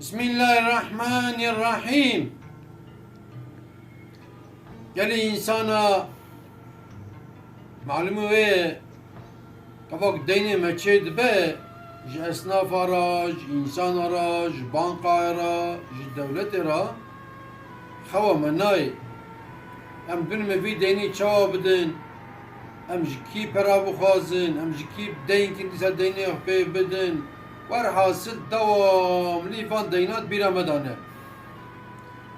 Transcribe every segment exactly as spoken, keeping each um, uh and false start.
Bismillahirrahmanirrahim. Gelî însana malûmî wê ye, qevak deynê me çê dibe, ji esnafa re, ji însana re, ji bankaya re, ji dewletê re, xewa me nayê. Em dibin me vî deynî çawa bidin? Em ji kî pera bixwazin? Em ji kî deyn kin dîsa deynê xwe pê bidin? Werhasil dewamlî van deyna di bîra me de ne.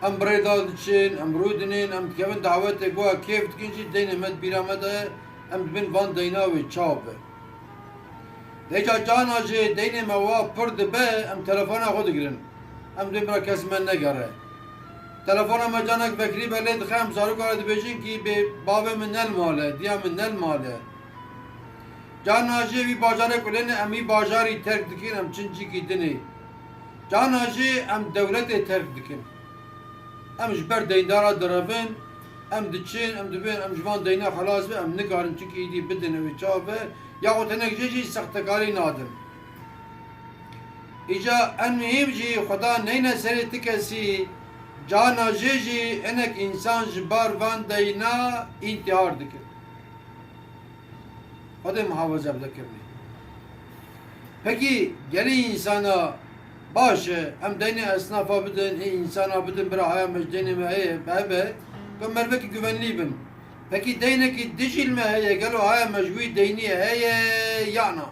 Em bi rê de diçin, em rûdinin, em dikevin dawetê ku kêf dikin jî deynê me di bîra me de ye, em dibin van deyna wê çawa be. Hêca cana jî deynê me wa pir dibe, em telefona xwe digirin. Em dibên bira kes me negere. Telefona me canek vekirî be lê dixe, em zaroka re dibêjin kî bê bavê min ne li mal e, diya min ne li mal e. Cana jî vî bajarê ku lê ne, em vî bajarî terk dikin, em çin cîkî dinê. Cana jî em dewletê terk dikin. Em ji ber deyndara direvin, em diçin, em dibên, em ji van deyna xelas bin, em nikarin çikî êdî bidin, ew ê çawa be, yaxud hinek jê jî sextekarî nadin. Îca en muhîm jî Xweda neyne serê ti kesî, cana jê jî hinek însan ji bar van deyna întîhar dikin. Xwedê muhafaza bide kirinê. Pekî gelî însana baş e, em deynê esnafa bidin, ê însana bidin, bira haya me ji deynê me heye, hebe, ku mervekî güvenlî bin. Pekî deynekî dijî li me heye, gelo haya me ji wî deynî heye ya na?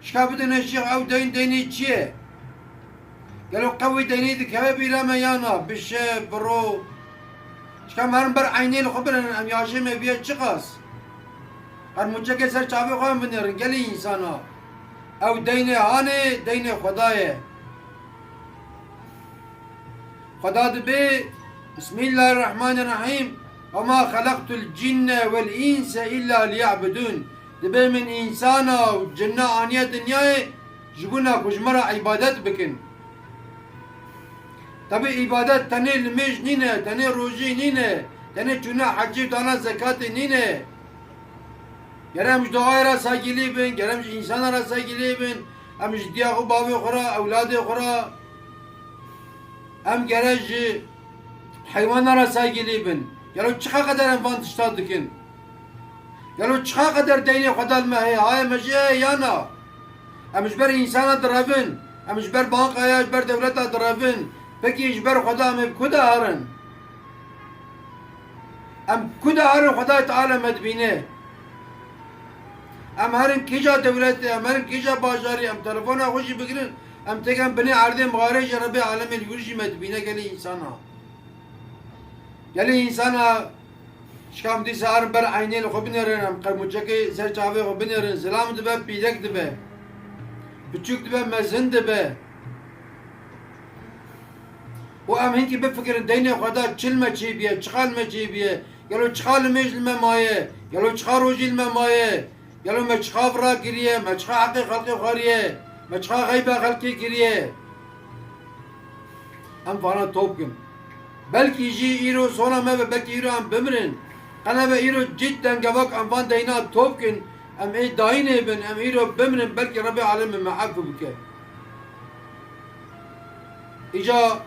Şika bidine şêx ew deyn deynê çi ye? Gelo qewî deynê dikeve bîra me ya na? Bişe, biro. Şika em herin ber eynê li xwe binerin, em yaşê me biye çiqas? Her muçekê ser çavê xwe em binêrin, gelî însana. Ew deynê hanê, deynê Xweda ye. Xweda dibê, Bismillahirrahmanirrahim, "Ve ma xelaqtul cinne vel inse illa liya'budun." Dibê min însana û cinna aniye dinyayê ji bona ku ji min re îbadet bikin. Tabî îbadet tenê limêj nîne, tenê rojî nîne, tenê çûna hecê û dana zekatê nîne. Ger em ji doğayê re saygilî bin, ger em ji însana re saygilî bin, em ji diya xwe, bavê xwe re, ewladê xwe re, em gere ji heywana re saygilî bin. Gelo çiqa qeder em van tişta dikin? Gelo çiqa qeder deynê Xweda li me heye, haya me jê heye ya na? Em ji ber însana direvin, em ji ber bankaya, ji ber dewleta direvin, pekî ji ber Xweda em ê bi ku de herin? Em ku de herin Xwedayê Teala me dibîne. Em herin kîja dewletê, em herin kîja bajarî, em telefona xwe jî bigirin, em têken binê erdê mixarê jî Rebê alemê li wir jî me dibîne gelê însana. Gelê însana şikam dîsa herin ber eynê li xwe binêrin, em qermûçekê ser çavê xwe binêrin, zilam dibe, pîrek dibe, biçûk dibe, mezin dibe. Û em hinkî bifikirin, deynê Xweda çi li me çêbiye, çiqa li me çêbiye, gelo çiqa limêj li me maye, gelo çiqa rojî li me maye, gelo me çiqa vira kiriye, me çiqa heqê xelkê xwariye, me çiqa xeyba xelkê kiriye. Em vana top kin. Belkî jî îro sona me be, belkî îro em bimirin. Qe nebe îro cidden gevak em van deyna top kin, em ê dayînê bin, em îro bimirin, belkî Rebê alemê me efû bike. Îca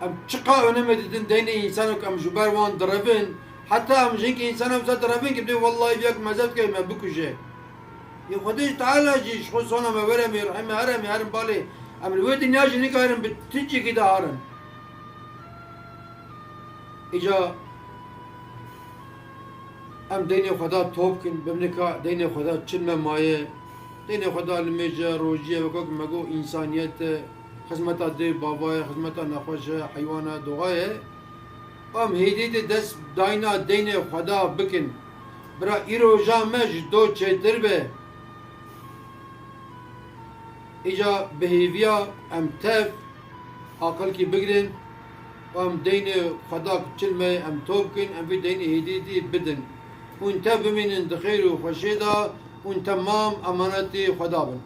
em çiqa önemê didin deynê însanok em ji ber wan direvin, heta em ji hinkî însanan wisa direvin ki bidê wellahî vêyak mezef dike me bikuje. Yê Xwedê Teala jî ji xwe sona me were me rehîme here me herin balê em li wê dinya jî nikarin bi tu cîkî de herin. Îca em deynê Xweda top kin, bimnika deynê Xweda çi me maye, deynê Xweda limêj e, rojî ye, weke ku me got însaniyet e, xizmeta dê bava ye, xizmeta nexweş e, heywan e, doğa ye. Em hêdî dê dest dayna deynê Xweda bikin. Bira îroja me ji do çêtir be. Îca bi hêviya em tev aqilkî bigirin û em deynê Xweda çi li me em top kin, em vî deynê hêdî dî bidin. Hûn tev bimînin di xêr û xweşiyê de, hûn temam emanetî Xweda bin.